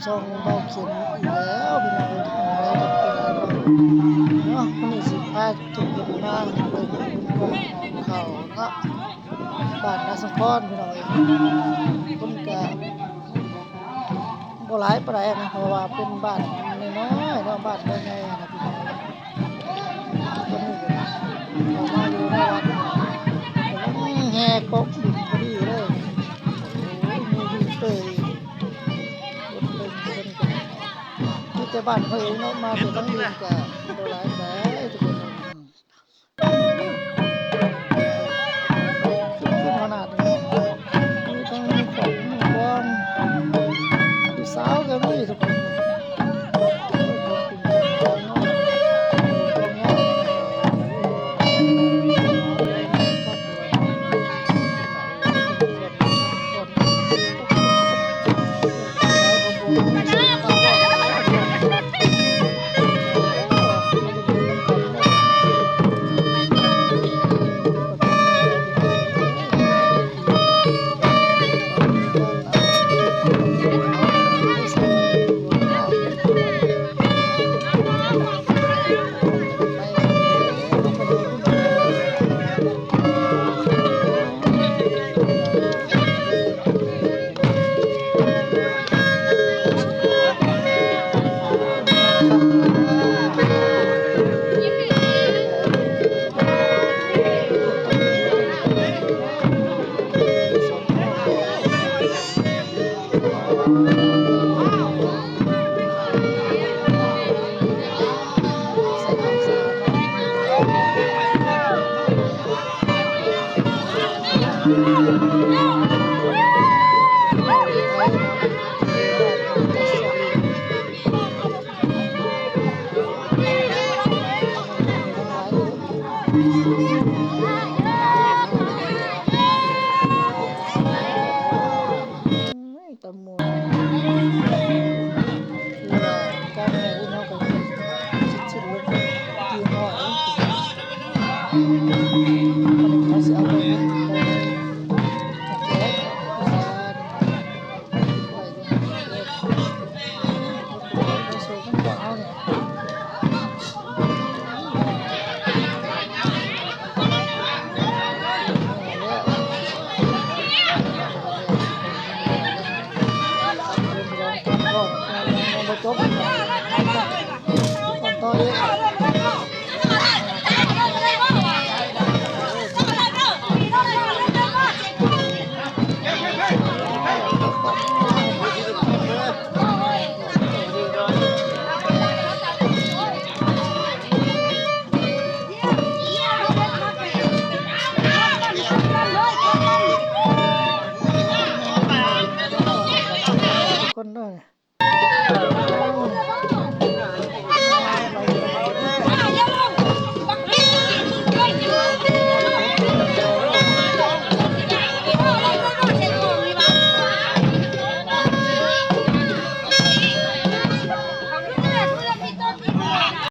ຊ່ອງເບົາເຂັມອີກແລ້ວ ພີ່ນ້ອງເອີຍ ເນາະ. ມື້ນີ້ຊິພາທຸກຄົນມາເບິ່ງເຂົ້າເນາະ ບ້ານນາສົງຄອນ ພີ່ນ້ອງເອີຍ. ຄົນກະບໍ່ຫຼາຍປານໃດນະ ເພາະວ່າເປັນບ້ານນ້ອຍໆເນາະ ບ້ານບໍ່ໃຫຍ່ນະ ພີ່ນ້ອງເອີຍ. ຕອນນີ້ກໍເຂົ້າມາຢູ່ໃນວັດ ກຳລັງແຫ່ກອງບຸນພໍດີເລີຍ. ໂອ້ຍ ມີວິວເຕີອີກ ຄົນເບິ່ງເພິ່ນກໍມີແຕ່ບ້ານເຂົາເອງເນາະ ມາແຕ່ທາງອື່ນກໍບໍ່ຫຼາຍປານໃດທຸກຄົນ. ຄື ຄືຂະໜາດນີ້ ມີທັງຂອງ ຂອງ ຜູ້ສາວກໍມີທຸກຄົນ. ຕຳມວນ ຄືວ່າການແຫ່ບຸນເຮົາກໍຊິສິ້ນສຸດລົງທີ່ຮອດແລ້ວ ເຂົາຊິເອົາໄປແຈກ ຄົນເດີ.